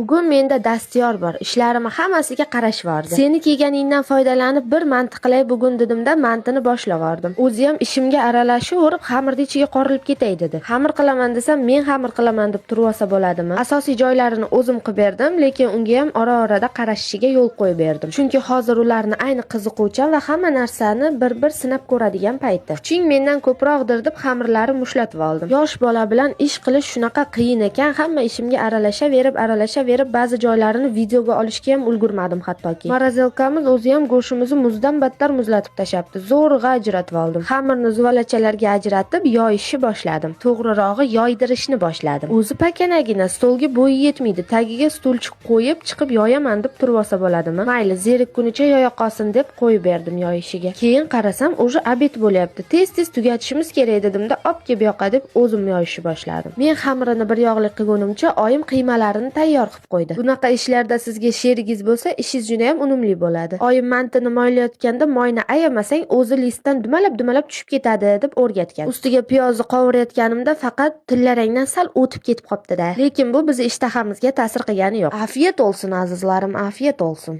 Bugun menda dastyor bor. Ishlarimni hammasiga qarashvordi. Seni kelganingdan foydalanib bir manti qilay bugun dedimda mantini boshlavordim. O'zi ham ishimga aralashaverib xamirni ichiga qorilib ketay dedi. Xamir qilaman desam, men xamir qilaman deb turib olsa bo'ladimi? Asosiy joylarini o'zim qilib berdim, lekin unga ham ora-orada qarashishiga yo'l qo'yib berdim. Chunki hozir ularni ayni qiziquvchan va hamma narsani bir-bir sinab ko'radigan payti. Kuching mendan ko'proqdir deb xamirlari mushlatib oldim. Yosh bola bilan ish qilish shunaqa qiyin ekan, hamma ishimga aralashaverib, aralashaverib ba'zi joylarini videoga olishga ham ulgurmadim hattoki. Морозилка miz o'zi ham go'shtimizni muzdan battar muzlatib tashlabdi. Zo'rg'a ajratib oldim. Xamirni zuvalachalarga ajratib yoyishni boshladim. To'g'rirog'i yoydirishni boshladim. O'zi pakanagina stolga bo'yi yetmaydi. Tagiga stulchik qo'yib chiqib yoyaman deb turib olsa bo'ladimi? Mayli, zerikkunicha yoya qolsin deb qo'yib berdim yoyishiga. Keyin qarasam, уже обед bo'lyapti. Tez-tez tugatishimiz kerak dedimda, olib kelib yoqa deb o'zim yoyishni boshladim. Men xamirini bir yog'li qilgunimcha oyim qiymalarini tayyor qilib qo'ydi. Bunaqa ishlarda sizga sherigingiz bo'lsa, ishingiz juda ham unumli bo'ladi. Oyim mantini moylayotganda moyni ayamasang, o'zi listdan dumalab-dumalab tushib ketadi deb o'rgatgan. Ustiga piyozni qovurayotganimda faqat tillarangdan sal o'tib ketib qopti-da. Lekin bu bizni ishtahamizga ta'sir qilgani yo'q. Afiyat olsun, azizlarim, afiyat olsun.